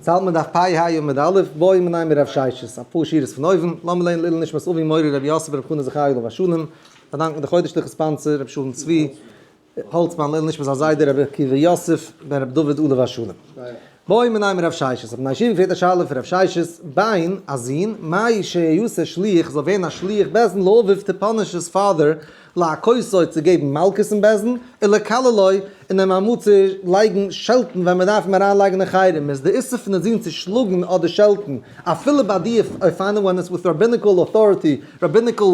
צאלט מען דף פ ה עמוד א', בואי מנין מרב ששת, אפאר שורות פון אויבן, לאמיר לערנען לעילוי נשמת אבי מורי רבי יוסף ברב חנא זכרי' עליו השלום, פארדאנקן די חודש'ליכע sponsor רבי שלום צבי האלצמאן לעילוי נשמת זיין זיידע רבי עקיבא יוסף בן רבי דוד עליו השלום. בואי מנין מרב ששת, האט בני ישיבה געפרעגט א שאלה פון רב ששת, בן, א זון, מהו שיעשה שליח זאל ווערן א שליח בית דין לאביו to punish his father להכותו צו געבן מלקות אין בית דין, ולקללו, און אים אמאל צו לייגן שעלטן ווען מען דארף אים אריינלייגן אין חרם, איז די איסור פון די זון צו שלאגן אדער שעלטן, אפילו ביי די אופנים when it's with rabbinical authority, rabbinical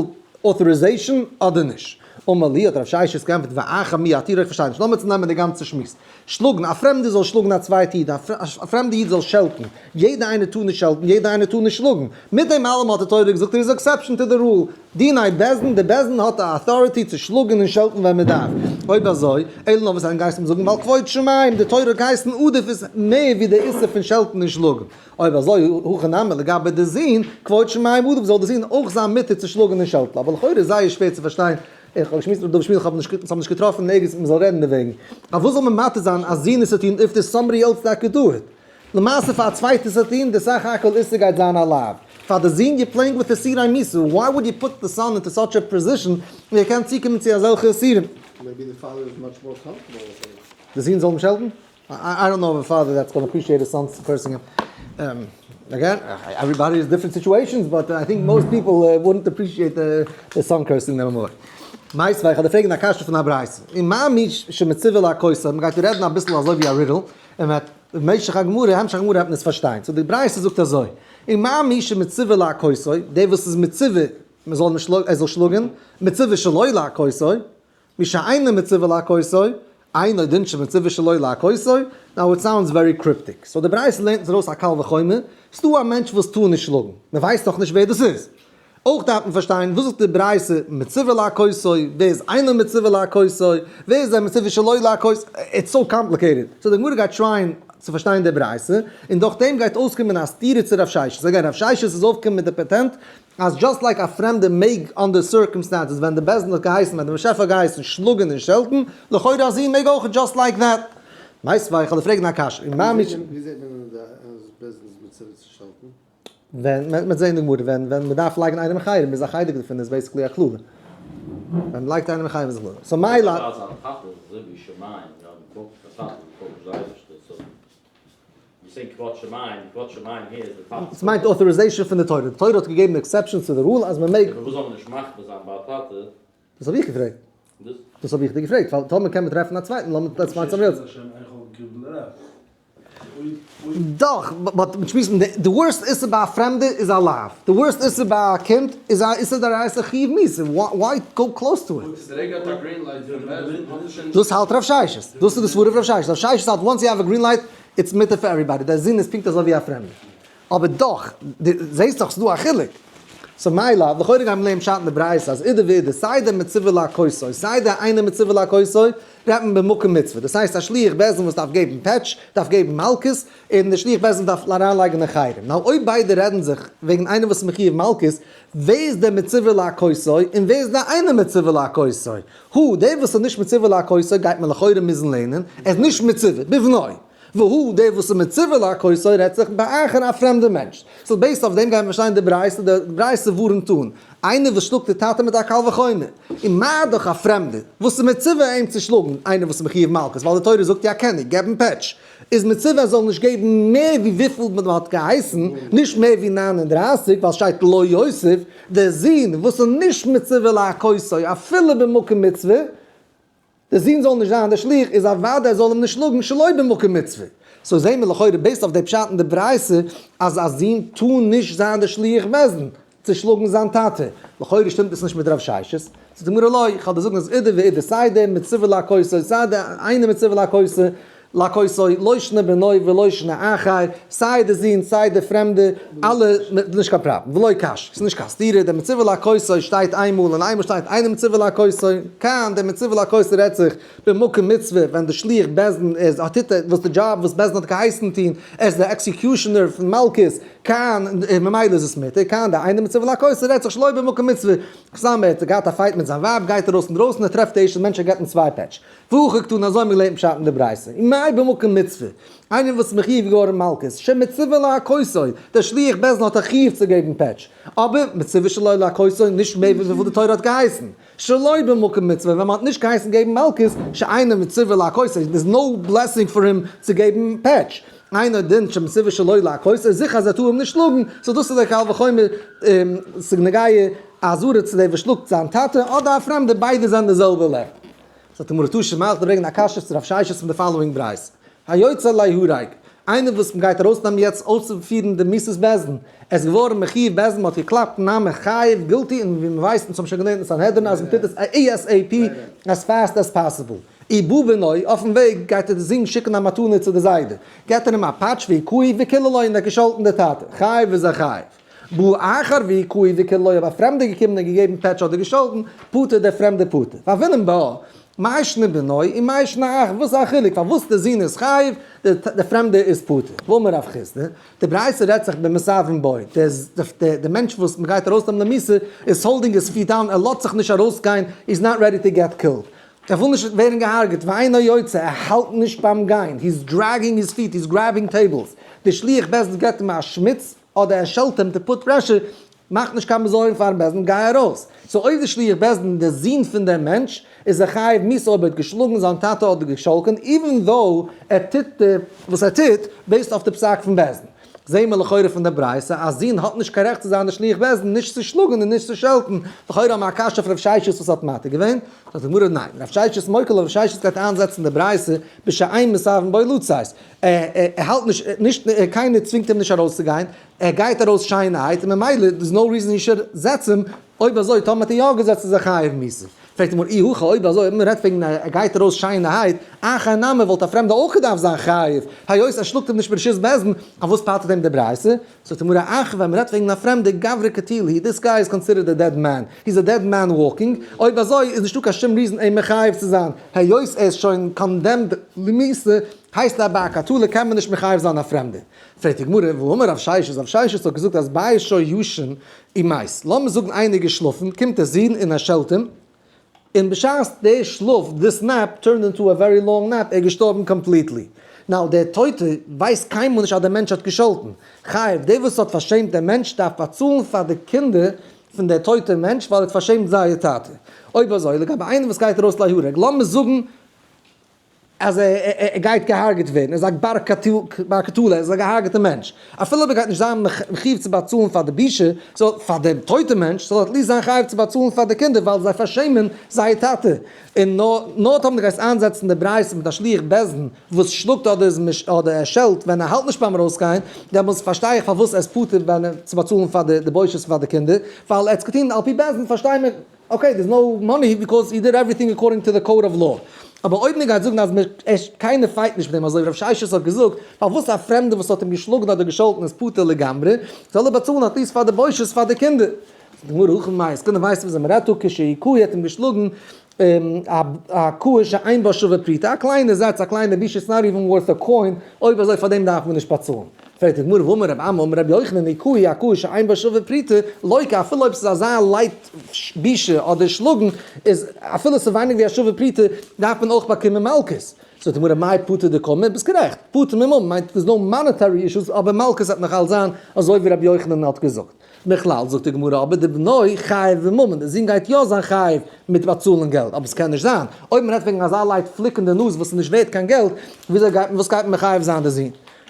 authorization, אדער נישט. אמר ליה האט רב ששת געענטפערט ואחר מי התירו איך פארשטיי נישט, לאמיר צונעמען די גאנצע שמועס. שלאגן, א פרעמדער זאל שלאגן א צווייטע איד, א פרעמדע איד זאל שעלטן, יעדע איינער טאר נישט שעלטן, יעדע איינער טאר נישט שלאגן, מיט דעם אלעם האט די תורה געזאגט there is exception to the rule, דיני בית דין, די בית דין האט א authority צו שלאגן און שעלטן ווען מען דארף, אויב אזוי, אלא נאר וואס זיין גייסט אים זאגן ווייל כבוד שמים, די תורה האט געהייסן עדיף איז מער ווי די איסור פון שעלטן און שלאגן, אויב אזוי הכא נמי לגבי די זון, כבוד שמים עדיף זאל די זון אויך זיין מותר צו שלאגן און שעלטן, אבער לכאורה איז זייער שווער צו פארשטיין איך האב געשמועסט מיט ר' דוד שמואל, איך האב נישט נישט געטראפן ערגעץ מען זאל רעדן דערוועגן. פארוואס זאל מען מתיר זיין א זון עס צו טון if there's somebody else that could do it? למעשה פאר א צווייטער צו טון, די סך הכל איסור גייט זיין א לאו. פאר די זון you're playing with איסורי מיתה, why would you put the son into such a position ווי ער קען צוקומען צו אזעלכע איסורים? Maybe the father is much more comfortable with it. די זון זאל אים שעלטן? I don't know of a father that's gonna appreciate his son's cursing him. Again, everybody is different situations, but I think most people wouldn't appreciate the son cursing them more. מיתיבי, איך האב דיר פרעגן א קשיא פון א ברייתא. און מה מי שמצווה להכותו, מ'גייט דא רעדן אביסל אזוי ווי א riddle, און מ'וועט במשך הגמרא, המשך הגמרא וועט מען עס פארשטיין. So די ברייתא זאגט אזוי, און מה מי שמצווה להכותו, דער וואס איז מצווה מ'זאל אים שלאגן, ער זאל שלאגן, מצווה שלא להכותו, מי שאינו מצווה להכותו, אינו דין שמצווה שלא להכותו, now it sounds very cryptic. So די ברייתא לערנט אונז ארויס א קל וחומר, ס'דא א מענטש וואס טאר נישט שלאגן, מען ווייסט נאך נישט ווער דאס איז. אויך דארף מען פארשטיין וואס זאגט די ברייתא מצווה להכותו, ווער איז אינו מצווה להכותו, ווער איז דער מצווה שלא להכותו, it's so complicated. So די גמרא גייט try ען צו פארשטיין די ברייתא, און דורך דעם גייט אויסקומען א סתירה צו רב ששת. Again, רב ששת איז אויפגעקומען מיט די פאטענט אז just like א פרעמדער מעג under circumstances ווען די בית דין האט געהייסן ווען די באשעפער האט געהייסן שלאגן און שעלטן, לכאורה א זון מעג אויך just like that. מיתיבי איך וועל דיר פרעגן א קשיא, און מה מי ש. ווי זעט מען אז בית דין איז מצווה צו שעלטן? ווען מען וועט זען די גמרא ווען ווען מען דארף לייגן איינעם אין חרם איז א חלק דערפון איז basically א קללה. ווען מען לייגט איינעם אין חרם איז א קללה. So מילא. עס מיינט authorization פון די תורה, די תורה האט געגעבן exceptions צו די rule אז מען מעג. פארוואס זאל מען נישט מחמיר זיין ביי א טאטע? דאס האב איך געפרעגט. דאס האב איך דיר געפרעגט, ווייל טאמער קען מען טרעפן א צווייטן, לאמיר let's find somebody else. דאך, but מיט שמועסן, די worst איסור ביי א פרעמדע איז א לאו, די worst איסור ביי א קינד איז א איסור דאורייתא חיוב מיתה, why go close to it? דאס האלט רב ששת, דאס איז די סברא פון רב ששת, רב ששת האלט once you have a green light it's מותר פאר everybody, דער זון איז פונקט אזוי ווי א פרעמדער. אבער דאך, דו זעסט דאך ס'דא א חילוק. So מילא, לכאורה גייט מען לערנען פשט אין די ברייתא אז אידי ואידי, סיי דער מצווה להכותו, סיי דער אינו מצווה להכותו, רעדט מען במקום מצוה. דאס הייסט א שליח בית דין וואס דארף געבן פעטש, דארף געבן מלקות, און דער שליח בית דין דארף אריינלייגן אין חרם. Now אויב ביידע רעדן זיך וועגן איינער וואס איז מחויב מלקות, ווער איז דער מצווה להכותו און ווער איז דער אינו מצווה להכותו? הוא, דער וואס איז נישט מצווה להכותו גייט מען לכאורה מוזן לערנען, ער איז נישט מצווה, בבנו. והוא, דער וואס איז מצווה להכותו רעדט זיך באחר א פרעמדער מענטש. So based אויף דעם גייען מיר פארשטיין די ברייתא, די ברייתא ווארענט אן, איינער וואס שלאגט די טאטע מיט א קל וחומר, און מה דאך א פרעמדער, וואס איז מצווה אים צו שלאגן, איינער וואס איז מחויב מלקות, ווייל די תורה זאגט יכנו, געב אים פעטש, איז מצווה ער זאל נישט געבן מער ווי וויפיל מען האט געהייסן, נישט מער ווי 39, ווייל שטייט לא יוסיף, דער זון וואס איז נישט מצווה להכותו אפילו במקום מצוה, דער זון זאל נישט זיין דער שליח, איז אוודאי ער זאל אים נישט שלאגן שלא במקום מצוה. So זעהן מיר לכאורה based אויף די פשט אין די ברייתא אז א זון טאר נישט זיין דער שליח בית דין צו שלאגן זיין טאטע. לכאורה שטימט עס נישט מיט רב ששת. זאגט די גמרא לא, איך וועל דיר זאגן אז אידי ואידי סיי דער מצווה להכותו סיי דער אינו מצווה להכותו, להכותו לא שנא בנו ולא שנא אחר, סיי די זון סיי די פרעמדע, אלע, נישט קיין פראבלעם, ולא קשיא, ס'איז נישט קיין סתירה, דער מצווה להכותו שטייט איינמאל און איינמאל שטייט אינו מצווה להכותו, כאן דער מצווה להכותו רעדט זיך במקום מצוה ווען די שליח בית דין איז האט טוט וואס די דזשאב וואס בית דין האט געהייסן טון, ער איז דער executioner פון מלקות, כאן ממילא איז עס מותר, כאן דער אינו מצווה להכותו רעדט זיך שלא במקום מצוה, סתם ער האט געהאט א fight מיט זיין ווייב גייט ער ארויס אינדרויסן ער טרעפט די ערשטע מענטש ער געט אים צוויי פעטש. והכי קתני אזוי האבן מיר געלערנט פשט אין די ברייתא. ומה. סיי במקום מצוה, איינער וואס איז מחיוב געווארן מלקות, שמצווה להכותו, דער שליח בית דין האט א חיוב צו געבן פעטש, אבער מצווה שלא להכותו נישט מער ווי וויפיל די תורה האט געהייסן, שלא במקום מצוה ווען מען האט נישט געהייסן געבן מלקות, שאינו מצווה להכותו, there's no blessing for him צו געבן פעטש, אינו דין שמצווה שלא להכותו, זיכער אז ער טאר אים נישט שלאגן, so דאס איז דער קל וחומר, ס'איז נוגע אזהרה צו דער וואס שלאגט זיין טאטע אדער א פרעמדער ביידע זענען די זעלבע level. זאגט די גמרא תא שמע, איך דיר ברענגען א קשיא צו רב ששת פון די following ברייתא, היוצא ליהרג, איינער וואס מ'גייט ארויסנעמען יעצט אויסצופירן די מיתת בית דין, ער איז געווארן מחיוב בית דין, מ'האט געקלאפט נמי חייב guilty און ווי מ'ווייסט אונז האבן שוין געלערנט אין סנהדרין אז מ'טוט עס ASAP as fast as possible. ובא בנו, אויפן וועג גייט ער די זון שיקן א מתנה צו די זיידע, געט ער אים א פאטש והכהו וקיללו און ער האט געשאלטן די טאטע, חייב איז ער חייב. בא אחר והכהו וקיללו אויב א פרעמדער געקומען און געגעבן פעטש אדער געשאלטן, פטור דער פרעמדער פטור. והוינן בה, מאי שנא בנו ומאי שנא אחר, וואס איז א חילוק פארוואס דער זון איז חייב, דער פרעמדער איז פטור. ואמר רב חסדא, די ברייתא רעדט זיך במתערבין בו, דער מענטש וואס מען גייט ארויסנעמען למיתה איז holding his feet down, ער לאזט זיך נישט ארויסגיין, he's not ready to get killed. ער וויל נישט ווערן געהארגעט, ואינו יוצא, ער האלט נישט ביים גיין, he's dragging his feet, he's grabbing tables, דער שליח בית דין געבט אים א שמיץ, אדער ער שעלט אים to put pressure, מאך נישט קיין בזיון פארן בית דין, גיי ארויס. so אויב דער שליח בית דין דער זון פון דעם מענטש, איז ער חייב מיתה אויב ער האט געשלאגן זיין טאטע אדער געשאלטן, even though ער טוט די וואס ער טוט based אויף די פסק פון בית דין. זעהן מיר לכאורה פון די ברייתא אז זון האט נישט קיין רעכט צו זיין דער שליח בית דין נישט צו שלאגן און נישט צו שעלטן, לכאורה האבן מיר א קשיא אויף רב ששת וואס האט מתיר געווען, זאגט די גמרא ניין, רב ששת מוקל רב ששת גייט איינזעצן די ברייתא בשאין מתערבין בו לצאת, ער האלט נישט, נישט קיינער צווינגט אים נישט ארויסצוגיין, ער גייט ארויס שיינערהייט און ממילא there's no reason he should זעץ אים, אויב אזוי טאמער האט ער יא געזעצט איז ער חייב מיתה. פרעגט די גמרא אי הכי אויב אזוי אויב מען רעדט וועגן ער גייט ארויס שיינערהייט, אחר נמי וואלט א פרעמדער אויך געדארפט זיין חייב, היות ער שלאגט אים נישט ברשות בית דין, פארוואס פטר'ט אים די ברייתא? זאגט די גמרא אחר ווען מען רעדט וועגן א פרעמדער גברא קטיל הוא, this guy is considered a dead man, he is a dead man walking, אויב אזוי איז נישטא קיין שום reason אים מחייב צו זיין, היות ער איז שוין condemned למיתה, הייסט א ביי א קטלא קען מען נישט מחייב זיין א פרעמדער. פרעגט די גמרא, והאמר רב ששת, רב ששת האט געזאגט אז בית שהיה ישן ומת, לאמיר זאגן איינער איז געשלאפן, קומט דער זון און ער שעלט אים, און בשעת דער שלאף, this nap turned into a very long nap, ער איז געשטארבן completely. Now דער טויטער ווייסט קיינמאל נישט אז דער מענטש האט געשאלטן. חייב, דער וואס האט פארשעמט דעם מענטש דארף באצאלן פאר די קינדער פון דער טויטער מענטש ווייל ער האט פארשעמט זייער טאטע. אויב אזוי, לגבי איינער וואס גייט ארויס להרג, לאמיר זאגן אז ער גייט געהארגעט ווערן, ער איז א בר קטלא, ער איז א געהארגעטע מענטש, אפילו אויב ער גייט נישט זיין מחיוב צו באצאלן פאר די בושה, זאל, פאר דעם טויטע מענטש, זאל at least זיין חייב צו באצאלן פאר די קינדער ווייל זיי פארשעמען זייער טאטע. און נאר נאר טאמער דו גייסט איינזעצן די ברייתא מיט א שליח בית דין וואס שלאגט אדער איז מש אדער ער שעלט ווען ער האלט נישט ביים ארויסגיין, דעמאלס פארשטיי איך פארוואס ער איז פטור ווען צו באצאלן פאר די בושות פאר די קינדער, ווייל ער האט עס געטון על פי בית דין פארשטיי מיר. Okay, there's no money because he did everything according to the code of law. אבער אויב מען גייט זאגן אז מען קיינער fight נישט מיט אים אזוי ווי רב ששת האט געזאגט, פארוואס א פרעמדער וואס האט אים געשלאגן אדער געשאלטן איז פטור לגמרי, זאל ער באצאלן at least פאר די בושות פאר די קינדער. זאגט די גמרא, הכא במאי עסקינן ווייסט וואס מען רעדט דא, כשהכהו האט אים געשלאגן הכאה שאין בה שווה פרוטה, א קליינע זעץ, א קליינע בושה, it's not even worth a coin, אויב אזוי פאר דעם דארף מען נישט באצאלן. פרעגט די גמרא, והאמר רב אמי אמר רבי יוחנן הכהו הכאה שאין בה שווה פרוטה, לוקה, אפילו אויב ס'איז אזא light בושה אדער שלאגן, איז אפילו ס'איז ווייניגער ווי א שווה פרוטה, דארף מען אויך באקומען מלקות. זאגט די גמרא, מאי פטור דקאמר, ביסט גערעכט, פטור ממון מיינט there's no monetary issues, אבער מלקות וועט נאך אלץ זיין אזוי ווי רבי יוחנן האט געזאגט. מכלל, זאגט די גמרא, אבער דבנו חייב בממון, די זון גייט יא זיין חייב מיט באצאלן געלט, אבער ס'קען נישט זיין, אויב מ'רעדט וועגן אזא light פליק אין די נאז וואס איז נישט ווערט קיין געלט, וויאזוי גייט מען, וואס גייט מען מחייב זיין די זון?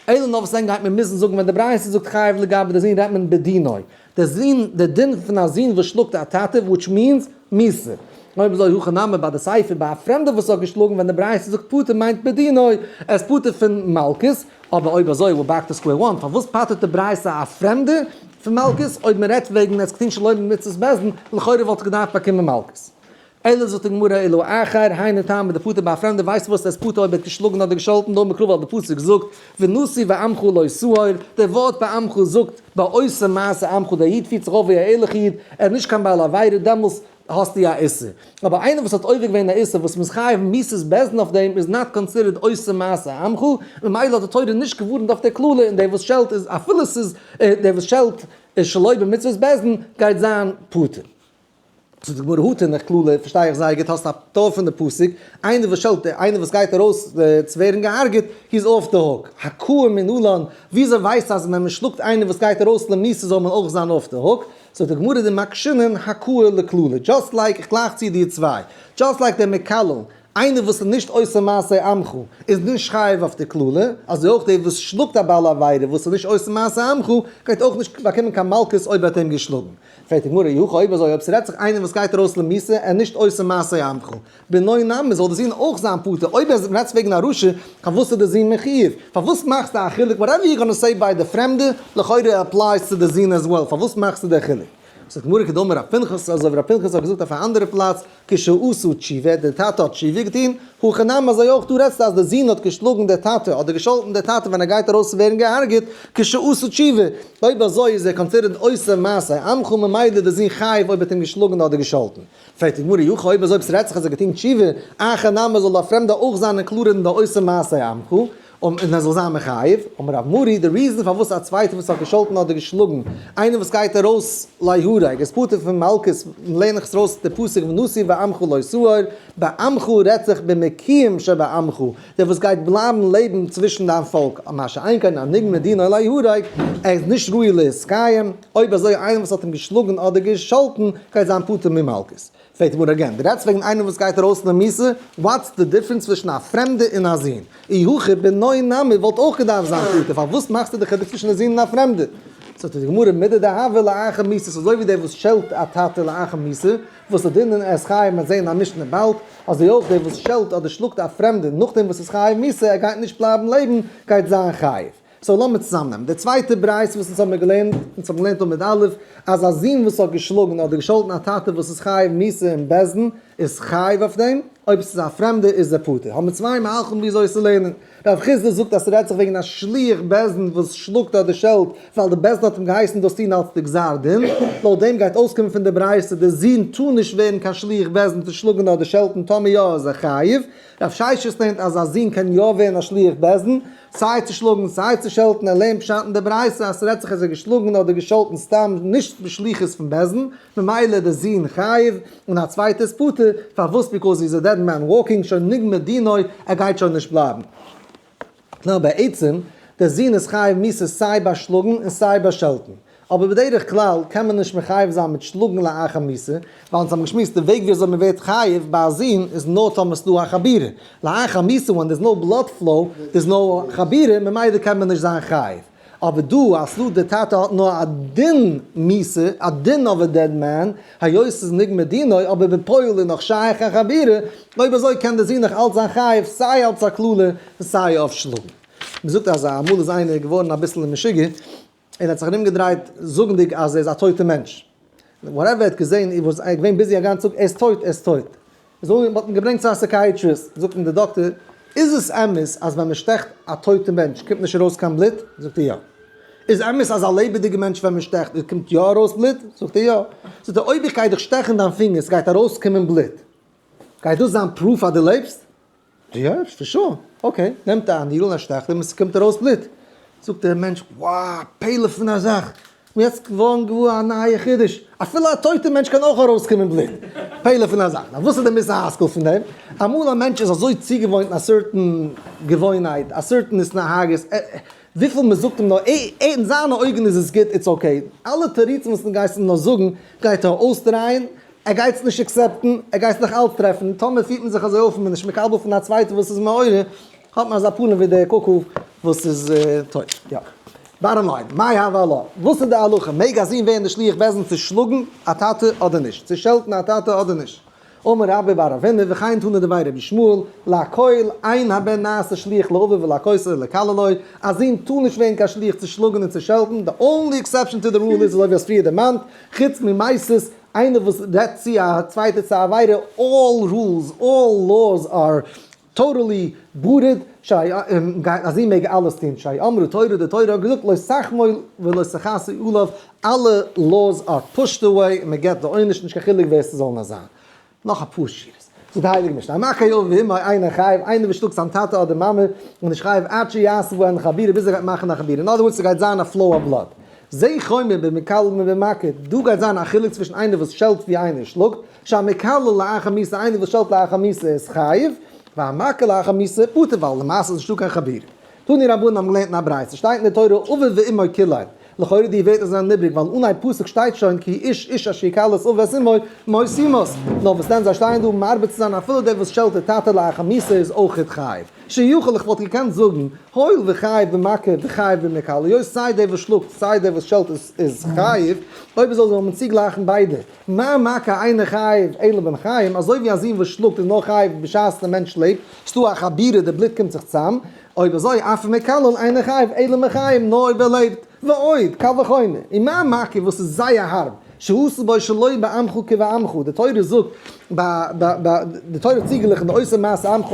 אלא נאר וואס דען גייט מען מוזן זאגן ווען די ברייתא זאגט חייב לגבי די זון רעדט מען בדינו, די זון, די דין פון א זון וואס שלאגט א טאטע, which means מיתה. אויב אזוי הכא נמי ביי די סיפא ביי א פרעמדער וואס האט געשלאגן ווען די ברייתא זאגט פטור מיינט בדינו, ער איז פטור פון מלקות, אבער אויב אזוי we're back to square one, פארוואס פטר'ט די ברייתא א פרעמדע פון מלקות, אויב מען רעדט וועגן עס געטון שלא במצות בית דין, לכאורה וואלט ער געדארפט באקומען מלקות. אלא זאגט די גמרא אלא אחר, היינו טעמא דפטור ביי א פרעמדע ווייסט וואס ער איז פטור אויב ער האט געשלאגן אדער געשאלטן דאמר קרא ווייל די פסוק זאגט ונשיא בעמך לא תאור, די ווארט בעמך זאגט בעושה מעשה עמך דער איד פירט זיך אויף ווי א ערליכע איד, ער איז נישט קיין בעל עבירה דעמאלס האסטו א איסור. אבער איינער וואס האט עובר געווען א איסור וואס מ'איז חייב מיתת בית דין אויף דעם איז not considered עושה מעשה עמך, ממילא האט די תורה נישט געווארנט אויף די קללה און דער וואס שעלט איז אפילו ס'איז דער וואס שעלט איז שלא במצוות בית דין גייט זיין פטור. זאגט די גמרא הא תינח קללה, פארשטיי איך זייער גוט, האסט א פטור פון די פסוק, איינער וואס שעלט, איינער וואס גייט ארויס צו ווערן געהארגעט, he is off the hook, הכאה מנלן, וויאזוי ווייסטו אז ווען מען שלאגט איינער וואס גייט ארויס למיתה זאל מען אויך זיין off the hook, זאגט די גמרא דמקשינן הכאה לקללה, just like, איך גלייך צו די צוויי, just like דער מקלל, איינער וואס איז נישט עושה מעשה עמך איז נישט חייב אויף די קללה, אזוי אויך דער וואס שלאגט א בעל עבירה וואס איז נישט עושה מעשה עמך גייט אויך נישט באקומען קיין מלקות אויב ער האט אים געשלאגן. פרעגט די גמרא, אי הכי אויב אזוי אויב ס'רעדט זיך איינער וואס גייט ארויס למיתה ער נישט עושה מעשה עמך, בנו נמי זאל די זון אויך זיין פטור, אויב ער רעדט וועגן א רשע פארוואס איז די זון מחיוב? פארוואס מאכסטו א חילוק whatever you gonna say ביי די פרעמדע לכאורה applies צו די זון as well פארוואס מאכסטו די חילוק? זאגט די גמרא כדאמר רב פנחס אזוי ווי רב פנחס האט געזאגט אויף א אנדערע פלאץ כשעשה תשובה, דער טאטע האט תשובה געטון, הכא נמי אזוי אויך דא רעדסטו אז דער זון האט געשלאגן דער טאטע אדער געשאלטן דער טאטע ווען ער גייט ארויס צו ווערן געהארגעט, כשעשה תשובה, אויב אזוי איז ער considered עושה מעשה עמך ממילא דער זון חייב אויב ער האט אים געשלאגן אדער געשאלטן. פרעגט די גמרא אי הכי אויב אזוי אויב ס'רעדט זיך אז ער האט געטון תשובה, אחר נמי זאל א פרעמדער אויך זיין included אין די עושה מעשה עמך, און ער זאל זיין מחייב, אמר רב מרי, די reason פארוואס א צווייטער וואס האט געשאלטן אדער געשלאגן איינער וואס גייט ארויס ליהרג איז פטור פון מלקות, לערן איך עס ארויס די פסוק ונשיא בעמך לא תאור, בעמך רעדט זיך במקיים שבעמך, דער וואס גייט בלייבן לעבן צווישן דיין פאלק, מה שאין כן א נגמר דינו ליהרג, ער איז נישט ראוי להתקיים, אויב אזוי איינער וואס האט אים געשלאגן אדער געשאלטן גייט זיין פטור ממלקות. פרעגט די גמרא again, דו רעדסט וועגן איינער וואס גייט ארויס למיתה, what's the difference צווישן א פרעמדע און א זון? אי הכי בנו נמי וואלט אויך געדארפט זיין פטור, פארוואס מאכסטו די חילוק צווישן א זון און א פרעמדע? זאגט די גמרא מידי דהוה לאחר מיתה, ס'איז אזוי ווי דער וואס שעלט א טאטע לאחר מיתה, וואס איז דין אין איז חייב מ'וועט זען א משנה באלד, אזוי אויך דער וואס שעלט אדער שלאגט א פרעמדע נאכדעם וואס איז חייב מיתה, ער גייט נישט בלייבן לעבן, גייט זיין חייב. so לאמיר צוזאמנעמען. די צווייטע ברייתא וואס אונז האבן מיר געלערנט, אונז האבן געלערנט עמוד א', אז א זון וואס האט געשלאגן אדער געשאלטן א טאטע וואס איז חייב מיתה אין בית דין, איז חייב אויף דעם, אויב עס איז א פרעמדער איז ער פטור. האבן מיר צוויי מהלכים ווי אזוי עס צו לערנען. רב חסדא זאגט אז ס'רעדט זיך וועגן א שליח בית דין וואס שלאגט אדער שעלט ווייל די בית דין האט אים געהייסן דאס טון אלס די גזר דין. לויט דעם גייט אויסקומען פון די ברייתא די זון טאר נישט ווערן קיין שליח בית דין צו שלאגן אדער שעלטן טאמער יא איז ער חייב. רב ששת לערנט אז א זון קען יא ווערן א שליח בית דין, סיי צו שלאגן סיי צו שעלטן, ער לערנט פשט אין די ברייתא אז ס'רעדט זיך אז ער האט געשלאגן אדער געשאלטן סתם נישט בשליחות פון בית דין, ממילא דער זון חייב און א צווייטער איז פטור, פארוואס because he's a dead man walking שוין נגמר דינו ער גייט שוין נישט בלייבן. נאר בעצם, דער זון איז חייב מיתה סיי ביי שלאגן און סיי ביי שעלטן. אבער בדרך כלל קען מען נישט מחייב זיין מיט שלאגן לאחר מיתה, ווייל אונז האבן געשמועסט די וועג ווי אזוי מען ווערט חייב ביי א זון איז נאר טאמער ס'דא א חבורה. לאחר מיתה when there's no blood flow, there's no חבורה, ממילא קען מען נישט זיין חייב. אבער דא אז ס'דא די טאטע האט נאר א דין מיתה, א דין of a dead man, היות ס'איז נגמר דינו, אבער בפועל איז נאך שייך א חבורה, אויב אזוי קען די זון נאך אלץ זיין חייב סיי אלץ א קללה און סיי אויף שלאגן. מ'זאגט אז אמאל איז איינער געווארן אביסל משוגע, און האט זיך ארומגעדרייט זאגנדיג אז ער איז א טויטע מענטש. whatever ער האט געזען איז וואס ער איז געווען busy א גאנצן טאג, ער איז טויט, ער איז טויט. איז אן מ'האט אים געברענגט צו א psychiatrist, זאגט אים דער דאקטער, איז עס אמת אז ווען מ'שטעכט א טויטע מענטש קומט נישט ארויס קיין בלוט? זאגט ער יא. איז אמת אז א לעבעדיגע מענטש ווען מ'שטעכט קומט יא ארויס בלוט? זאגט ער יא. זאגט ער אויב איך גיי דיך שטעכן דיין פינגער ס'גייט ארויסקומען בלוט, גייט דאס זיין proof אז דו לעבסט? יא, for sure. okay, נעמט א needle און שטעכט אים און ס'קומט ארויס בלוט. זאגט דער מענטש, wow, פלא פון א זאך, כ'בין יעצט געווארן געוואר א נייע חידוש, אפילו א טויטע מענטש קען אויך ארויסקומען בלוט. פלא פון א זאך. נאר וואס איז די מוסר השכל פון דעם? אמאל א מענטש איז אזוי צוגעוואוינט אין א certain געוואוינהייט, א certain התנהגות, וויפיל מ'זאגט אים נאר, אין זיינע אויגן איז עס גוט, it's okay. אלע תירוצים וואס דו גייסט אים נאר זאגן, גייט ער אויסדרייען, ער גייט עס נישט accept ן, ער גייט עס נאך אלץ טרעפן, טאמער פירט מען זיך אזוי אויף און מען איז נישט מקבל פון א צווייטער וואס איז מעורר, האט מען אזא פנים ווי דער קוקו וואס איז טויט. יא. bottom line, מאי הוה עלה? וואס איז די הלכה? מעג א זון ווערן די שליח בית דין צו שלאגן א טאטע אדער נישט? צו שעלטן א טאטע אדער נישט? אמר רבה בר רב הונא, וכן תנא דבי רבי ישמעאל, לכל אין הבן נעשה שליח לאביו ולהכותו ולקללו, א זון טאר נישט ווערן קיין שליח צו שלאגן און צו שעלטן, the only exception to the rule איז אזוי ווי האסט פריער דערמאנט, חוץ ממסית, איינער וואס רעדט צו א צווייטער צו א עבירה, all rules, all laws are totally booted, א זון מעג אלעס טון, שאמרה תורה, די תורה האט געזאגט לא תחמול ולא תכסה עליו, אלע laws are pushed away און מען געבט די עונש נישט קיין חילוק ווער ס'זאל נאר זיין. נאך אפאר שורות. זאגט די הייליגע משנה, המכה אביו ואמו אינו חייב, איינער וואס שלאגט זיין טאטע אדער מאמע איז נישט חייב עד שיעשה בהן חבורה ביז ער גייט מאכן א חבורה, in other words ס'גייט זיין א flow of blood. זה חומר במקלל מבמכה, דא גייט זיין א חילוק צווישן איינער וואס שעלט ווי איינער שלאגט, שהמקלל לאחר מיתה איינער וואס שעלט לאחר מיתה איז חייב, והמכה לאחר מיתה פטור ווייל למעשה איז נישטא קיין חבורה. תנו רבנן האבן געלערנט אין א ברייתא, שטייט אין די תורה אביו ואמו קילל, לכאורה די ווערטער זענען איבריג ווייל אנהייב פסוק שטייט שוין כי איש איש אשר יקלל את אביו ואת אמו מות יומת, נאר וואס דען זיי שטייען דא מרבה צו זיין אפילו דער וואס שעלט די טאטע לאחר מיתה איז אויכעט חייב. שיכול איך וואלט געקענט זאגן הואיל וחייב במכה וחייב במקלל היות סיי דער וואס שלאגט סיי דער וואס שעלט איז חייב, אויב אזוי זאל מען צוגלייכן ביידע, מה מכה אינו חייב אלא בחיים, אזוי ווי א זון וואס שלאגט איז נאר חייב בשעת דער מענטש לעבט, ס'דא א חבורה די בלוט קומט זיך צאם, אויב אזוי אף מקלל אינו חייב אלא בחיים נאר אויב ער לעבט, ועוד, קל וחומר, ומה מכה וואס איז זייער הארב, שעשו בו שלא בעמך כבעמך, די תורה זאגט ביי די תורה האט צוגעגליכן די עושה מעשה עמך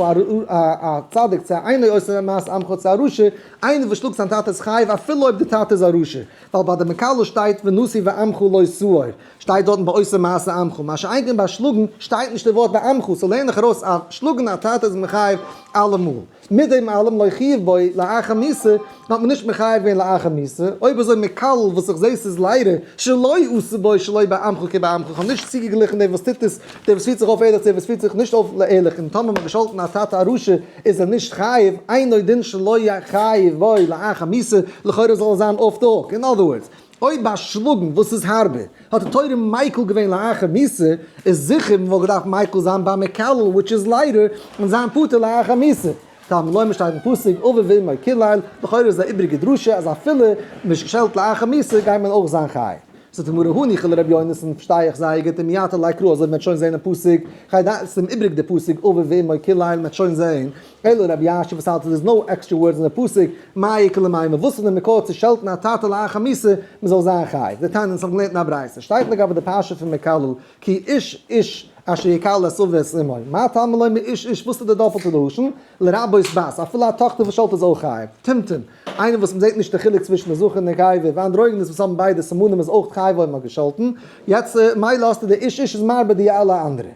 א צדיק צו א אינו עושה מעשה עמך צו א רשע, איינער וואס שלאגט זיין טאטע איז חייב אפילו אויב די טאטע איז א רשע, ווייל ביי די מקלל שטייט ונשיא ועמך לא תאור, שטייט דארטן ביי עושה מעשה עמך, מה שאין כן ביי שלאגן שטייט נישט די ווארט בעמך, so לערן איך ארויס אז שלאגן א טאטע איז מחייב אלעמאל. מיט דעם אלעם לא חייב בו לאחר מיתה, האט מען נישט מחייב געווען לאחר מיתה, אויב אזוי מקלל וואס איך זעה ס'איז ליידער שלא עשה בו שלא בעמך כבעמך, איך האב נישט צוגעגליכן דער וואס טוט עס, דער וואס פירט זיך אויף ערליך צו דער וואס פירט זיך נישט אויף ערליך, און טאמער מ'האט געשאלטן א טאטע א רשע איז ער נישט חייב, אינו דין שלא חייב בו לאחר מיתה, לכאורה זאל עס זיין off the hook, in other words, אויב ביי שלאגן וואס איז הארבער האט די תורה מיקל געווען לאחר מיתה, איז זיכער מ'וואלט געדארפט מיקל זיין ביי מקלל which is lighter און זיין פטור לאחר מיתה. תלמוד לומר שטייט אין פסוק אביו ואמו קילל, לכאורה איז א איבריגע דרשה אז אפילו מ'שעלט לאחר מיתה גייט מען אויך זיין חי. זאגט די גמרא הניחא לרבי יונתן פארשטיי איך זייער גוט ומעתה ליה קרא אזוי ווי מ'וועט שוין זעהן אין פסוק, כ'גיי ס'איז איבריג די פסוק אביו ואמו קילל מ'וועט שוין זעהן אלא רבי יאשיה וואס האלט אז no extra words אין די פסוק, מאי איכא למימר, וואס איז די מקור צו שעלטן א טאטע לאחר מיתה מען זאל זיין חייב, דתניא אונז האבן געלערנט אין א ברייתא שטייט לגבי די פרשה פון מקלל כי איש איש אשר יקלל את אביו ואת אמו, מה תלמוד לומר איש איש וואס איז די דאפעלטע לשון, לרבות בת, אפילו א טאכטער וואס שעלט איז אויך חייב, טומטום, איינער וואס מען זעט נישט די חילוק צווישן די זכר און נקבה, ואנדרוגינוס וואס האבן ביידע סימנים איז אויך חייב אויב מען האט געשאלטן, יעצט מילא האסטו די איש איש איז מרבה די אלע אנדערע.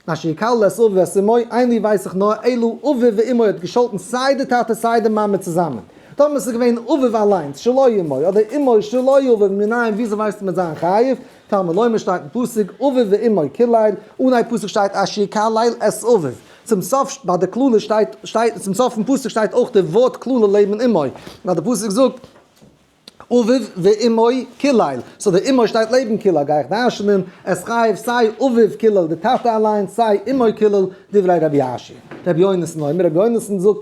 אשר יקלל את אביו ואת אמו, אין לי ווייס איך נאר אלא אביו ואמו האט געשאלטן סיי די טאטע סיי די מאמע צוזאמען. טאמער ס'איז געווען אביו אליינס שלא אמו אדער אמו שלא אביו מנין וויאזוי ווייסטו מ'וועט זיין חייב? תלמוד לומר שטייט אין פסוק אביו ואמו קילל, אנהייב פסוק שטייט אשר יקלל את אביו, צום סוף ביי די קללה שטייט שטייט צום סוף פון פסוק שטייט אויך די ווארט קללה לעבן אמו, ווייל די פסוק זאגט אביו ואמו קילל, so די אמו שטייט לעבן קילל, גיי איך דרש'נען, עס חייב סיי אביו קילל די טאטע אליין, סיי אמו קילל, דברי רבי יאשיה. רבי יונתן אומר, רבי יונתן זאגט,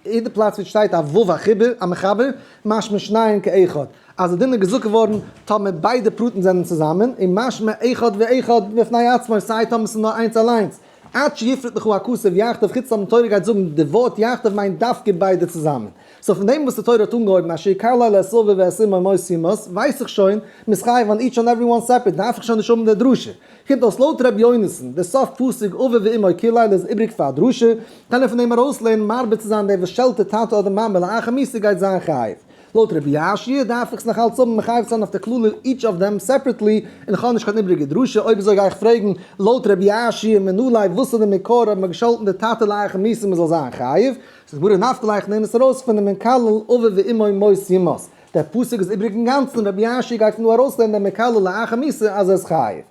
יעדע פלאץ ווי עס שטייט א ו' החיבור, א מחבר, משמע שניהם כאחד, אז די דין איז געזאגט געווארן טאמער ביידע פרטים זענען צוזאמען, און משמע אחד ואחד בפני עצמו, סיי טאמער ס'איז נאר איינס אליינס. עד שיפרוט לך הכתוב יחדיו חוץ אז די תורה גייט זאגן די ווארט יחדיו מיינט דווקא ביידע צוזאמען. so פון דעם וואס די תורה האט אנגעהויבן אשר יקלל את אביו ואת אמו מות יומת ווייס איך שוין מ'איז חייב on each and every one separate דארף איך שוין נישט האבן די דרשה. קומט אויס לויט ר' יונתן די סוף פסוק אביו ואמו קילל איז איבריג פאר א דרשה, קען ער פון דעם ארויסלערנען מרבה צו זיין דער וואס שעלט די טאטע אדער מאמע לאחר מיתה גייט זיין חייב. לויט רבי יאשיה דארף איך עס נאך אלץ האבן מחייב צו זיין אויף די קללה each of them separately, און איך האב נישט קיין איבריגע דרשה, אויב אזוי גיי איך פרעגן לויט רבי יאשיה מנא ליה וואס איז די מקור אז מען האט געשאלטן די טאטע לאחר מיתה מען זאל זיין חייב, זאגט די גמרא נפקא ליה איך נעם עס ארויס פונעם מקלל אביו ואמו מות יומת, דער פסוק איז איבריג אינגאנצן, רבי יאשיה גייט פון דא ארויסלערנען דעם מקלל לאחר מיתה אז ער איז חייב.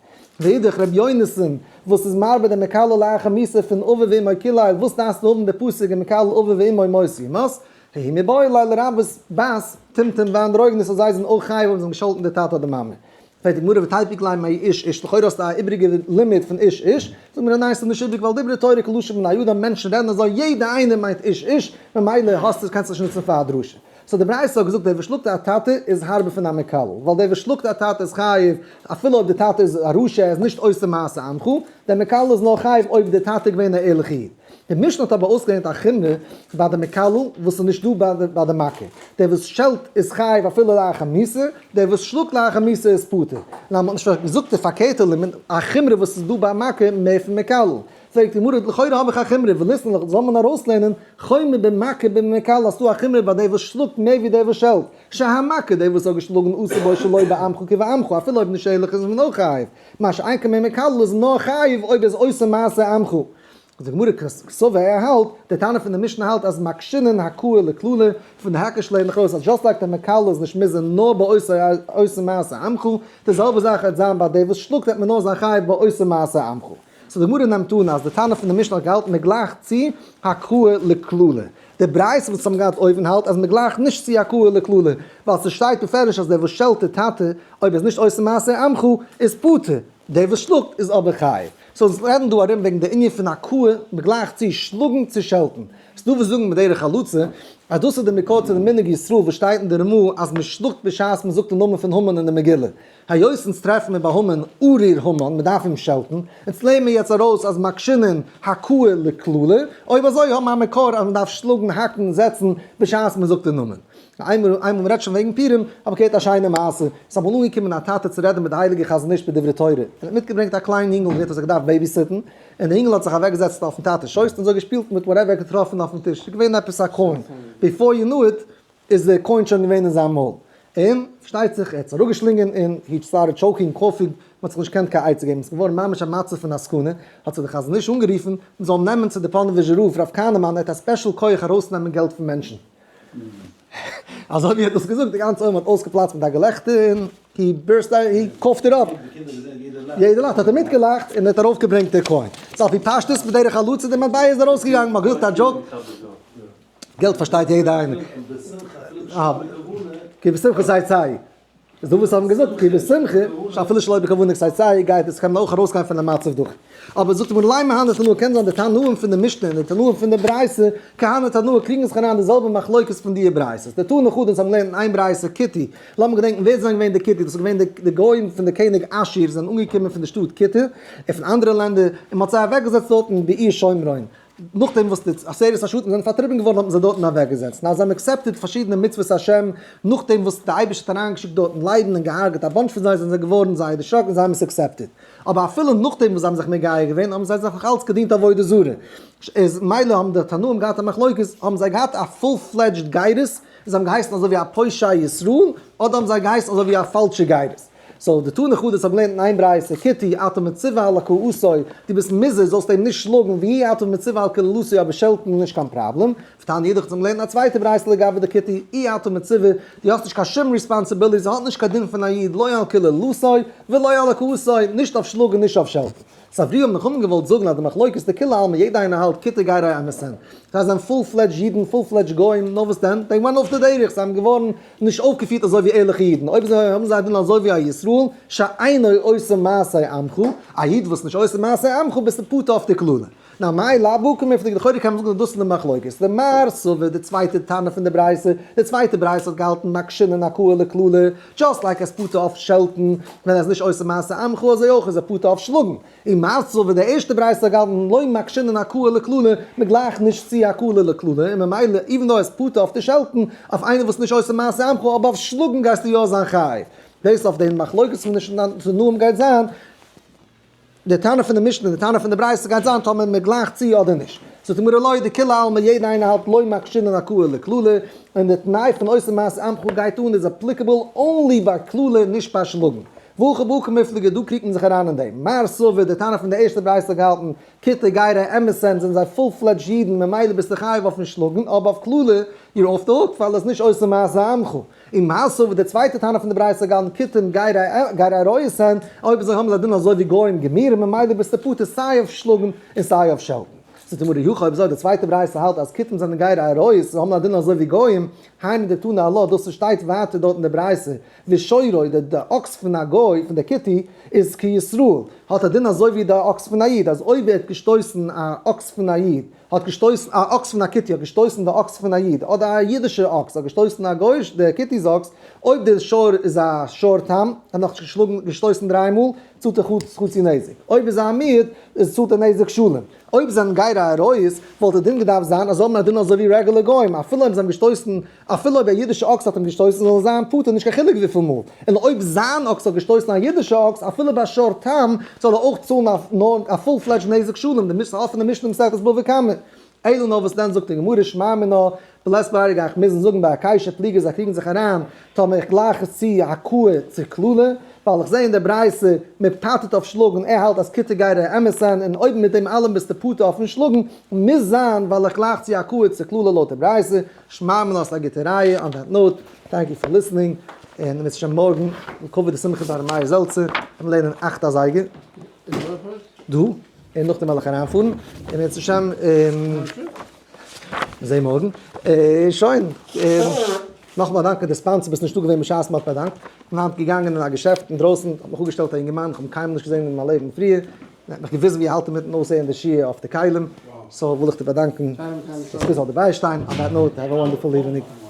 ואידך רבי יונתן וואס איז מרבה דעם מקלל לאחר מיתה פון אביו ואמו קילל, וואס דארפסטו האבן די פסוק אין מקלל אביו ואמו מות יומת? ההוא מיבעי ליה לרבות בת טומטום ואנדרוגינוס אז זיי זענען אויך חייב אויב זיי האבן געשאלטן די טאטע אדער מאמע. פרעגט די גמרא ותיפוק ליה מאי איש איש לכאורה האסטו א איבריגע לימוד פון איש איש, זאגט די גמרא ניין ס'איז נישט איבריג ווייל דברה תורה כלשון בני אדם מענטשן רעדן אזוי יעדע איינער מיינט איש איש ממילא האסטו קענסט נישט נוצן פאר א דרשה. so די ברייתא האט געזאגט דער וואס שלאגט א טאטע איז הארבער פון א מקלל ווייל דער וואס שלאגט א טאטע איז חייב אפילו אויב די טאטע איז א רשע ער איז נישט עושה מעשה עמך, דער מקלל איז נאר חייב אויב די טאטע איז געווען א ערליכע איד. די משנה האט אבער אויסגעלערנט א חומרא ביי די מקלל וואס איז נישט דא ביי די מכה, דער וואס שעלט איז חייב אפילו לאחר מיתה, דער וואס שלאגט לאחר מיתה איז פטור. למה האט נישט געזאגט די פארקערטע לימוד, א חומרא וואס איז דא ביי מכה מער פון מקלל? פרעגט די גמרא, לכאורה האב איך א חומרא, וליתן לך, זאל מען ארויסלערנען חומר במכה במקלל אז ס'דא א חומרא ביי דער וואס שלאגט מער ווי דער וואס שעלט, שהמכה דער וואס האט געשלאגן עשה בו שלא בעמך כבעמך אפילו אויב נישט ערליך איז מען אויך חייב, מה שאין כן במקלל איז נאר חייב אויב איז עושה מעשה עמך. די גמרא קסבר ער האלט, די תנא פון די משנה האלט אז מקשינן הכאה לקללה, פון די היקש לערן איך ארויס אז just like די מקלל איז נישט מוזהר נאר ביי עושה מעשה עמך, די זעלבע זאך וועט זיין ביי דער וואס שלאגט וועט מען נאר זיין חייב ביי עושה מעשה עמך. so די גמרא נעמט אן אז די תנא פון די משנה האט געהאלטן מען גלייכט צו הכאה לקללה. די ברייתא וואס האבן געהאט אויבן האלט אז מען גלייכט נישט צו הכאה לקללה, ווייל ס'שטייט בפירוש אז דער וואס שעלט די טאטע אויב ער איז נישט עושה מעשה עמך איז פטור, דער וואס שלאגט איז אבער חייב. so אונז רעדן דא ארום וועגן די ענין פון הכאה, מ'גלייכט צו שלאגן צו שעלטן. ס'דא וואס זאגן בדרך הלצה אז דאס איז די מקור צו די מנהג ישראל וואס שטייט אין די רמ"א אז מ'שלאגט בשעת מ'זאגט די נאמען פון המן אין די מגילה. היות אונז טרעפן מיר ביי המן ארור המן, מ'דארף אים שעלטן, אונז לערנען מיר יעצט ארויס אז מקשינן הכאה לקללה, אויב אזוי האבן מיר א מקור אז מ'דארף שלאגן, האקן, זעצן בשעת מ'זאגט די נאמען. איינמאל איינמאל מ'רעדט שוין וועגן פורים, האב איך געהערט א שיינע מעשה, ס'איז אמאל אנגעקומען א טאטע צו רעדן מיט די הייליגע חזון איש בדברי תורה, און האט מיטגעברענגט א קליין יונגל וואס האט זיך געדארפט babysit ן, און די יונגל האט זיך אוועקגעזעצט אויפן טאטע'ס שויס און אזוי געשפילט מיט whatever ער האט געטראפן אויפן טיש, ס'איז געווען עפעס א coin, before you knew it איז די coin שוין געווען אין זיין מויל, און פארשטייט זיך ער האט עס אראפגעשלינגען און he started choking, coughing, מ'האט זיך נישט געקענט קיין עצה געבן, ס'איז געווארן ממש א מצב פון א סכנה, האט זיך די חזון איש אנגערופן, מ'זאל אים נעמען צו די פאנעוויזשער רב, רב כהנעמאן, ער האט א special כח ארויסנעמען געלט פון מענטשן. אזוי ווי ער האט דאס געזאגט, די גאנצע עולם האט אויסגעפלאצט מיט א געלעכטער און he burst out, he coughed it up. יעדער לאכט, האט ער מיטגעלאכט און ער האט ארויפגעברענגט די coin. so על פי פשטות בדרך הלצה די מטבע איז ארויסגעגאנגען, מ'האט געזאגט א joke. געלט פארשטייט יעדער איינער. כי בשמחה תצאו. איז דא וואס האבן געזאגט כי בשמחה, שאפילו שלא בכוונה תצאו גייט עס קען מען אויך ארויסגיין פון די מצב דורך. אבער זאגט די גמרא לימא הני תנאי קען זיין די תנאים פון די משנה און די תנאים פון די ברייתא כהני תנאי קריגן זיך אריין די זעלבע מחלוקת פון די ברייתות. דתני חדא אונז האבן געלערנט אין איין ברייתא כותי, לאמיר געדענקן ווער זענען געווען די כותי, דאס איז געווען די גוים פון די קעניג אשור זענען אנגעקומען פון די שטאט כותי און פון אנדערע לענדער און מען האט זיי אוועקגעזעצט דארטן בעיר שומרון. נאכדעם וואס די עשרת השבטים זענען פארטריבן געווארן האט מען זיי דארטן אוועקגעזעצט, נאר זיי האבן accepted פארשידענע מצוות השם, נאכדעם וואס די אייבערשטער האט אריינגעשיקט דארטן לייבן און געהארגעט א bunch פון זיי זענען זיי געווארן זייער דערשראקן און זיי האבן עס accepted, אבער אפילו נאכדעם וואס זיי האבן זיך מגייר געווען האבן זיי זיך נאך אלץ געדינט עבודה זרה, איז מילא האבן די תנאים געהאט א מחלוקת, האבן זיי געהאט א full fledged גירות און זיי האבן געהייסן אזוי ווי א פושעי ישראל, אדער האבן זיי געהייסן אזוי ווי א פאלשע גירות. so דתני חדא האט געלערנט אין איין ברייתא, כותי אתה מצווה על הכאתו, דו ביסט מוזהר זאלסט אים נישט שלאגן, ואי אתה מצווה על קללתו אבער שעלטן איז נישט קיין פראבלעם, ותניא אידך האט געלערנט א צווייטע ברייתא לגבי די כותי, אי אתה מצווה, דו האסט נישט קיין שום responsibility, האט נישט קיין דין פון א איד, לא על קללתו ולא על הכאתו, נישט אויף שלאגן נישט אויף שעלטן. סברוה האבן חכמים געוואלט זאגן אז די מחלוקת דכולי עלמא יעדע איינער האלט כותי גרי אמת הן. זיי זענען full fledged אידן full fledged גוים נאר וואס דען they went off the דרך זיי האבן געווארן נישט אויפגעפירט אזוי ווי ערליכע אידן אויב אזוי האבן זיי א דין אזוי ווי א ישראל שאינו עושה מעשה עמך א איד וואס נישט עושה מעשה עמך ביסטו פטור אויף די קללה. נאר מאי לאו בהא קמיפלגי לכאורה קען מען זאגן אז דאס איז די מחלוקת למר סבר די צווייטע תנא פון די ברייתא די צווייטע ברייתא האט געהאלטן מקשינן הכאה לקללה just like ער איז פטור אויף שעלטן ווען ער איז נישט עושה מעשה עמך אזוי אויך איז ער פטור אויף שלאגן. ומר סבר די ערשטע ברייתא האט געהאלטן לא מקשינן הכאה לקללה מען גלייכט נישט צו הכאה לקללה און ממילא even though ער איז פטור אויף די שעלטן אויף איינער וואס איז נישט עושה מעשה עמך אבער אויף שלאגן גייסטו יא זיין חייב. דאס אויף דעם מחלוקת פון די תנאים גייט זיין. די טענה פון די משנה און די טענה פון די ברייתא גייט זיין טאמער מען גלייכט צו אדער נישט. זאגט די גמרא לא דכולי עלמא יעדע איינער האלט לא מקשינן הכאה לקללה, און די תנאי פון עושה מעשה עמך גייט אן איז applicable only ביי קללה נישט ביי שלאגן. והכא בהא קמיפלגי דא קריגט מען זיך אריין אין דעם. מר סבר די טענה פון די ערשטע ברייתא האט געהאלטן כותי גרי אמת הן זענען זיי full fledged אידן ממילא ביסטו חייב אויפן שלאגן אבער אויף קללה you're off the hook ווייל עס איז נישט עושה מעשה עמך. ומר סבר די צווייטע תנא פון די ברייתא גאלן כותים גרי אריות הן, אויב אזוי האבן זיי דין אזוי ווי גוים גמורים ממילא ביסטו פטור סיי אויף שלאגן און סיי אויף שעלטן. זאגט די גמרא אי הכי אויב אזוי די צווייטע ברייתא האלט אז כותים זענען גרי אריות זיי האבן א דין אזוי ווי גוים, היינו דתנא עלה דאס וואס שטייט ווייטער דארט אין די ברייתא ושורו די אקס פון א גוי פון די כותי איז כישראל האט א דין אזוי ווי די אקס פון א איד אז אויב ער האט געשטויסן א אקס פון א איד האט געשטויסן א אקס פון א כותי האט געשטויסן די אקס פון א איד, אדער א אידישער אקס האט געשטויסן א גוי'ש די כותי'ס אקס, אויב די שור איז א שור תם, האט נאך נישט געשלאגן געשטויסן דריי מאל, צאלט ער חצי נזק, אויב איז א מועד, איז צאלט ער נזק שלם. אויב זענען גרי אריות, וואלט די דין געדארפט זיין אז זיי האבן א דין אזוי ווי רעגולער גוים, אפילו אויב זיי האבן געשטויסן, אפילו אויב א אידישע אקס האט אים געשטויסן זאל ער זיין פטור נישט קיין חילוק וויפיל מאל, און אויב זיין אקס האט געשטויסן א אידישע אקס אפילו ביי שור תם זאל ער אויך צאלן א נאר א full fledged נזק שלם, די משנה אפענע משנה מסכת בבא קמא. אלא נאר וואס דען זאגט די גמרא שמע מינה, בלית ברירה גיי איך מוזן זאגן ביי הקישא פליגי זיי קריגן זיך אריין טאמער איך גלייך עס צו הכאה צו קללה, ווייל איך זעה אין דער ברייתא מען פטר'ט אויף שלאגן, ער האלט אז כיתה גייט אמת זיין און אויב מיט דעם אלעם ביסטו פטור אויפן שלאגן, מוז זיין ווייל איך גלייך צו הכאה צו קללה לויט דער ברייתא, שמע מינה האסט א גוטע ראיה, on that note, thank you for listening, און אם ירצה השם מארגן, לכבוד די שמחה ביי ר' מאיר זעלצער, וועט מען לערנען אכט אזייגער. דא, און נאכדעם וועל איך אריינפארן, אם ירצה השם. זעה מארגן. שוין. נאכאמאל א דאנק פאר די sponsor, ביסט נישטא געווען בשעת מ'האט באדאנקט. כ'בין היינט געגאנגען אין א געשעפט אינדרויסן, האט מיך אפגעשטעלט א אינגערמאן, כ'האב אים קיינמאל נישט געזען אין מיין לעבן פריער, און ער האט מיך געוויזן ווי ער האלט אינמיטן אויסהערן די שיעור אויף די כלים, so וויל איך דיר באדאנקן, זכות זאל דיר ביישטיין, on that note, have a wonderful evening.